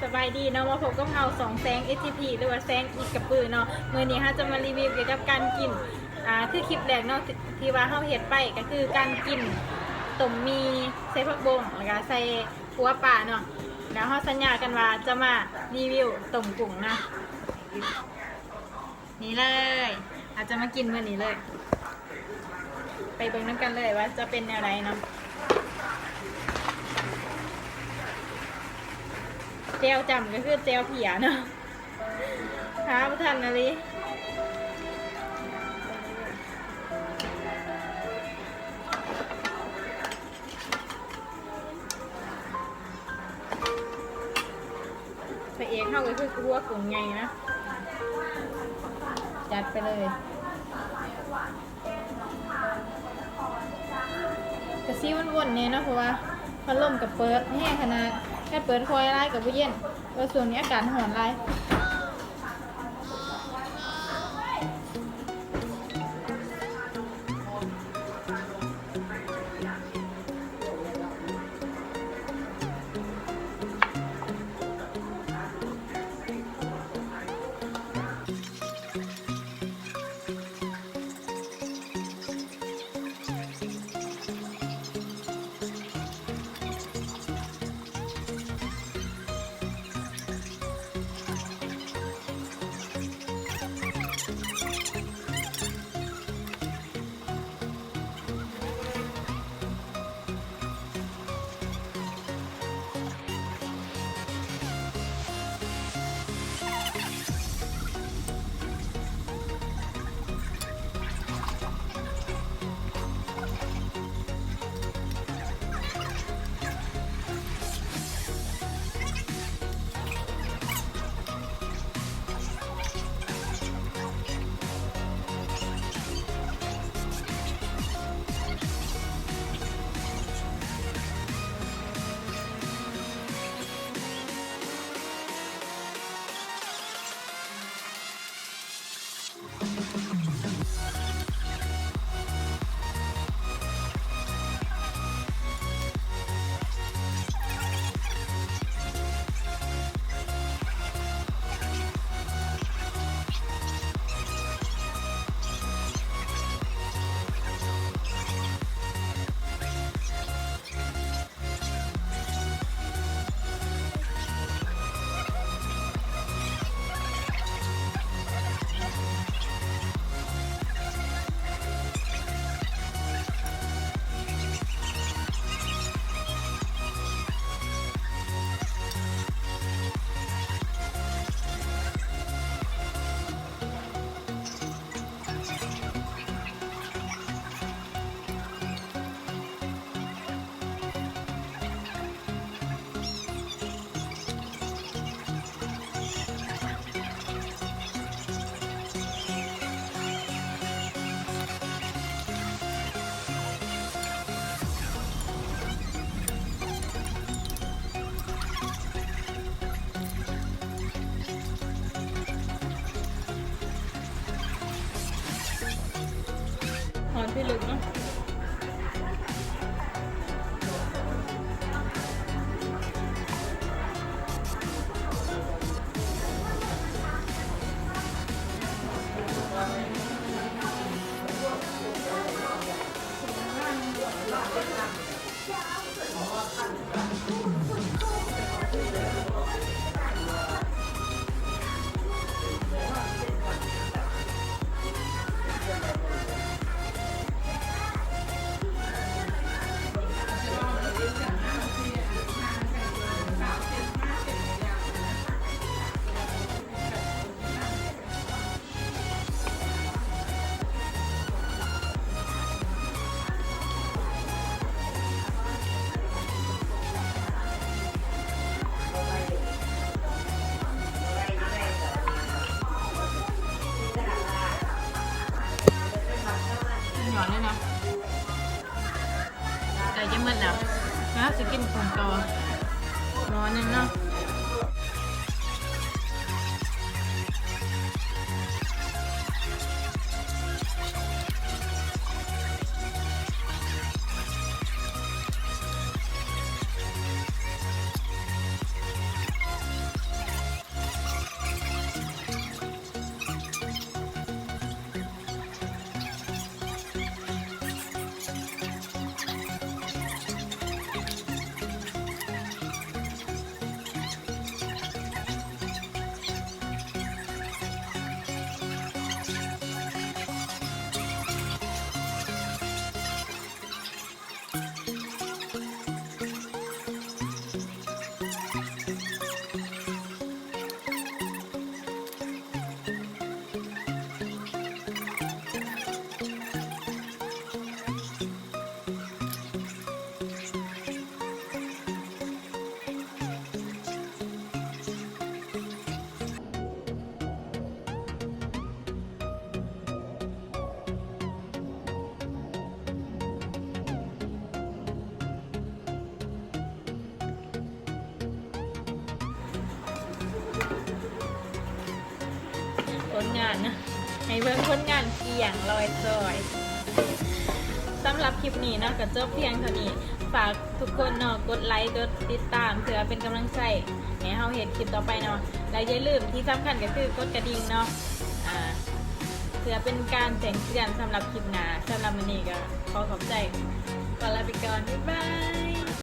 ສະບາຍດີເນາະ ມາພົບກັບເຮົາສອງແຊງ ເອສຈີພີ ຫຼືວ່າແຊງອີກກະປືເນາະ. ມື້ນີ້ເຮົາຈະມາຣີວິວກ່ຽວກັບການກິນ ອ່າ ຄືຄລິບແລກເນາະ ທີ່ ທີ່ວ່າເຮົາເຮັດໄປ ກໍຄືການກິນຕົ້ມໝີ່ໃສ່ຜັກບົ້ງ ແລ້ວກໍໃສ່ ຂົ້ວປາເນາະ ແລ້ວເຮົາສັນຍາກັນວ່າຈະມາຣີວິວຕົ້ມກຸ້ງນະ. ນີ້ເລີຍ ເຮົາຈະມາກິນມື້ນີ້ເລີຍ ໄປເບິ່ງນຳກັນເລີຍວ່າຈະເປັນແນວໃດເນາະ. ແຈ່ວຈ້ຳກໍຄືແຈ່ວເພຍເນາະ ຫາບໍ່ທັນອີ່ຫຼີ. ພະເອກເຮົາກໍຄືຫົວກຸ້ງໃຫຍ່ນະ ຈັດໄປເລີຍ. ກະຊິວົນໆແດ່ເນາະ ເພາະວ່າພັດລົມກໍເປີດແຮງຂະໜາດ ແຕ່ເປີດຄ່ອຍຫຼາຍກໍບໍ່ເຢັນ ເພາະວ່າຊ່ວງນີ້ອາກາດຮ້ອນຫຼາຍ. ຫອມພິລຶກເນາະ. ຫຍອດເລີຍນະ. ໃກ້ຈະໝົດແລ້ວ ແລ້ວເຮົາຊິກິນກຸ້ງຕໍ່. ໝໍ້ໜຶ່ງເນາະ. ຜົນງານນະ ໃຫ້ເບິ່ງຜົນງານກ້ຽງລອຍຈອຍ. ສຳລັບຄລິບນີ້ເນາະ ກໍຈົບພຽງເທົ່ານີ້. ຝາກທຸກຄົນເນາະ ກົດໄລ ກົດຕິດຕາມ ເພື່ອເປັນກຳລັງໃຈໃຫ້ເຮົາເຮັດຄລິບຕໍ່ໄປເນາະ. ແລະ ຢ່າລືມ ທີ່ສຳຄັນກໍຄືກົດກະດິ່ງເນາະ ອ່າ ເພື່ອເປັນການແຈ້ງເຕືອນສຳລັບຄລິບໜ້າ. ສຳລັບມື້ນີ້ກໍຂໍຂອບໃຈ ຂໍລາໄປກ່ອນ ບາຍບາຍ.